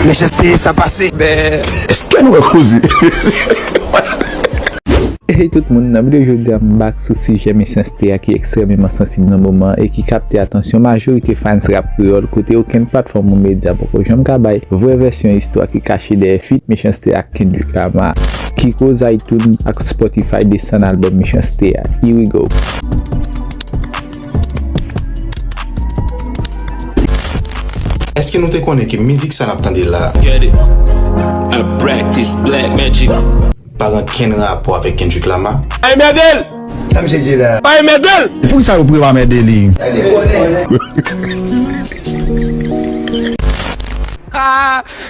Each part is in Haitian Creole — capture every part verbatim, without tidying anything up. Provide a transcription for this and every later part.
Mechanste sa pase. Bè. Èske nou wè koze? Hey tout moun, nan videyo jodi a m back sou sijè Mechanste a ki ekstrèmeman sansib nan moman an e ki kapte atansyon majorite fans rap kreyòl kote okenn platfòm ou medya poko janm ka bay vrè vèsyon istwa ki kache dèyè feat Mechanste ak Kendrick Lamar ki koz iTunes ak Spotify desann albòm Mechanste a. Here we go. Èske nou te konnen ke mizik sa n ap tande la a pa gen kenn rapò avèk Kendrick Lamar? Ay mèdèl! Sa misye di la? Ay mèdèl! Poukisa yo prepa mède li?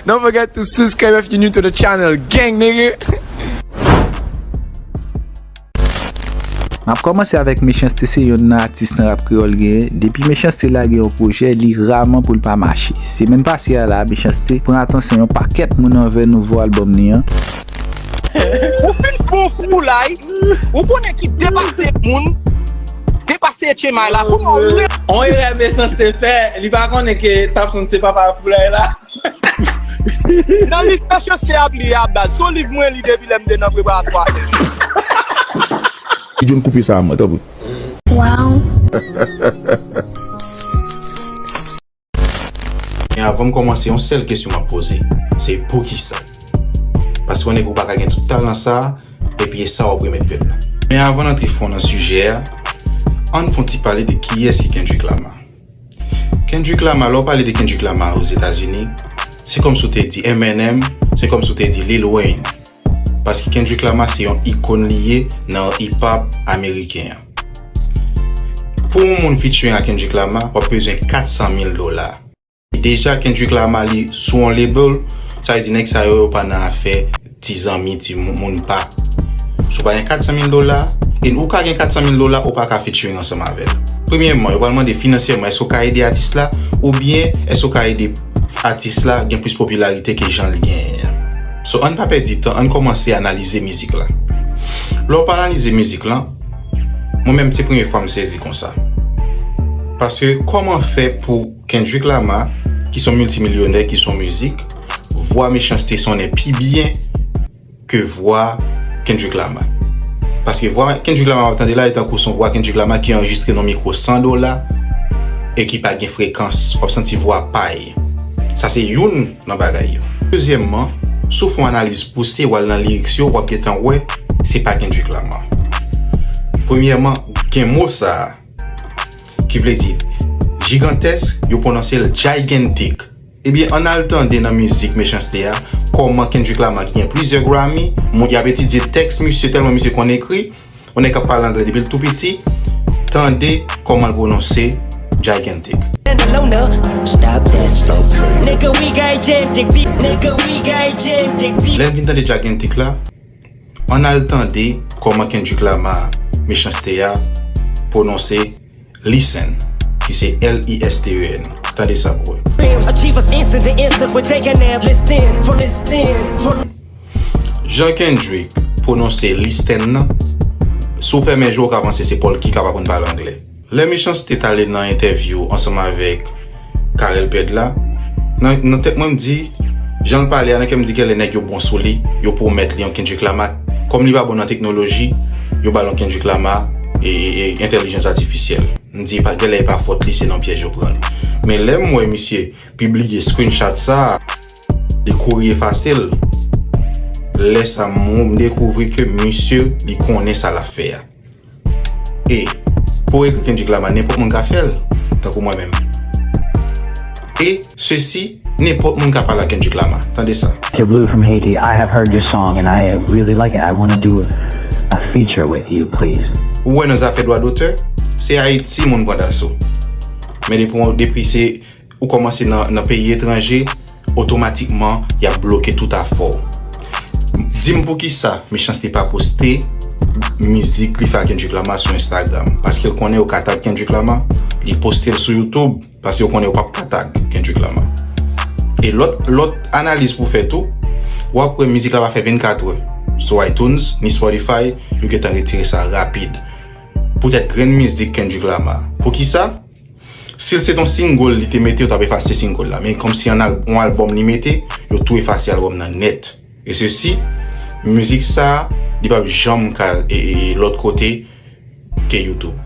Don't forget to subscribe if you're new to the channel, gang nigga. M ap kòmanse avèk Mechanste se yonn nan atis nan rap kreyòl genyen. Depi Mechanste lage yon pwojè, li raman pou l pa mache. Semèn pase a la, Mechanste pran atansyon yon pakèt moun anvè nouvo albòm li an. Ou fin fè yon foulay, ou konnen ki depase moun, depase H M I la, kouman w lè. On erè Mechanste fè, li pa konnen ke Tapson se papa foulay la. Nan liv Mechanste ap li a baz, se yon liv mwen li depi lè m te nan preparatwa. Ki John koupe sa a mwen, tanpri. Wow. Men avan m kòmanse, yon sèl kesyon m ap poze, se poukisa? Paske yon nèg ou pa ka gen tout talan sa a, epi e sa w ap remèt pèp la. Men avan n antre fon nan sijè a, ann fè yon ti pale de kiyès ki Kendrick Lamar. Kendrick Lamar, lè w pale de Kendrick Lamar Ozetazini, se kòmsi w te di Eminem, se kòmsi w te di Lil Wayne. Paske Kendrick Lamar se yon ikòn li ye nan hip hop ameriken an. Pou yon moun featuring ak Kendrick Lamar, w ap bezwen kat san mil dola. E deja Kendrick Lamar li sou yon label, sa vle di nèg sa yo, yo pa nan afè ti zanmi, ti moun, moun pa. Si w pa gen kat san mil dola, e ou ka gen kat san mil dola, ou pa ka featuring ansanm avè l. Premyèman, yo pral mande finansyèman, èske w ka ede atis la, oubyen èske w ka ede atis la gen plis popilarite ke jan l genyen an. So, ann pa pèdi tan, ann kòmanse analize mizik la. Lè w pa analize mizik lan, mwen menm se premye fwa m sezi konsa. Paske kòman fè pou Kendrick Lamar, ki se yon miltimilyonè, ki se yon mizik, vwa Mechanste sonnen pi byen ke vwa Kendrick Lamar. Paske vwa Kendrick Lamar w ap tande la, e tankou se yon vwa Kendrick Lamar ki anrejistre nan mikwo san dola e ki pa gen frekans. W ap santi vwa pa y. Sa se youn nan bagay yo. Dezyèmman, si w fè yon analiz pouse, w al nan lyrics yo, w ap gentan wè se pa Kendrick Lamar. Premyèman, gen mo sa a, ki vle di jigantèsk, yo pwononse l gigantic. Ebyen, ann al tande nan mizik Mechanste a, kòman Kendrick Lamar ki gen plizyè Grammy, moun y ap etidye tèks misye tèlman misye konn ekri, yon nèg k ap pale anglè depi l tou piti, tande kòman l pwononse gigantic. Lè n vin tande gigantic la, ann al tande kòman Kendrick Lamar Mechanste a pwononse listen, ki se L I S T E N. Tande sa pou wè. Jan Kendrick pwononse listen nan, si w fèmen je w, w ka panse se Polky k ap aprann pale anglè. Lè Mechanste t ale nan entèvyou ansanm avèk Carel Pèd la, nan, nan tèt mwen m di, jan l pale a, nan kè m di genlè nèg yo bon sou li, yo pwomèt li yon Kendrick Lamar. Kòm li pa bon nan teknoloji, yo ba l yon Kendrick Lamar e, e, e entèlijans atifisyèl. M di pa, genlè e pa fòt li, se nan pyèj yo pran l. Men lè m wè misye pibliye screenshot sa a, li kouri efase l. Lè sa a, m, m dekouvri ke misye, li konnen sa l ap fè a. E pou ekri Kendrick Lamar, nenpòt moun ka fè l, tankou mwen menm. E sesi, nenpòt moun ka pale ak Kendrick Lamar. Tande sa. Kid Blue from Haiti, I have heard your song and I really like it. I want to do a, a feature with you, please. Ou wè nan zafè dwa dotè, se Ayiti moun pran daso. Men depi, depi se ou kòmanse nan, nan peyi etranje, otomatikman, y ap bloke tout afè w. Di m poukisa Mechanste pa poste mizik li fè ak Kendrick Lamar sou Instagram? Paske l konnen yo ka tag Kendrick Lamar, li poste l sou YouTube, paske yo konnen yo p ap ka tag Kendrick Lamar. E lòt, lòt analiz pou fè tou, w ap wè mizik la pa fè vennkat è sou iTunes, ni Spotify, yo gentan retire sa rapid. Poutèt grenn mizik Kendrick Lamar. Poukisa? Si l se t yon single li te mete, yo t ap efase single la. Men kòmsi yon al- yon albòm li mete, yo tou efase albòm nan nèt. E sesi, mizik sa, li p ap janm ka e, e, e lòt kote ke YouTube.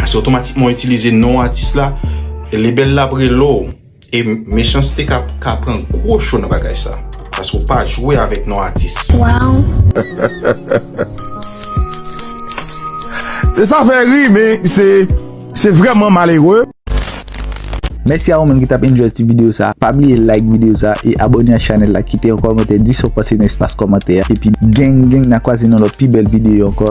Paske otomatikman w itilize non atis la, e lebèl la ap rele w. E Mechanste ka, ka pran gwo cho nan bagay sa. Paske w pa jwe avèk non atis. Wow. E sa fè ri, men se se vrèman malere. Mèsi a ou menm ki t ap enjoy ti videyo sa. Pa bliye like videyo sa e abòne a chanèl la, kite yon kòmantè, di sa w panse nan espas kòmantè a. Epi gang gang, n a kwaze nan lòt pi bèl videyo ankò.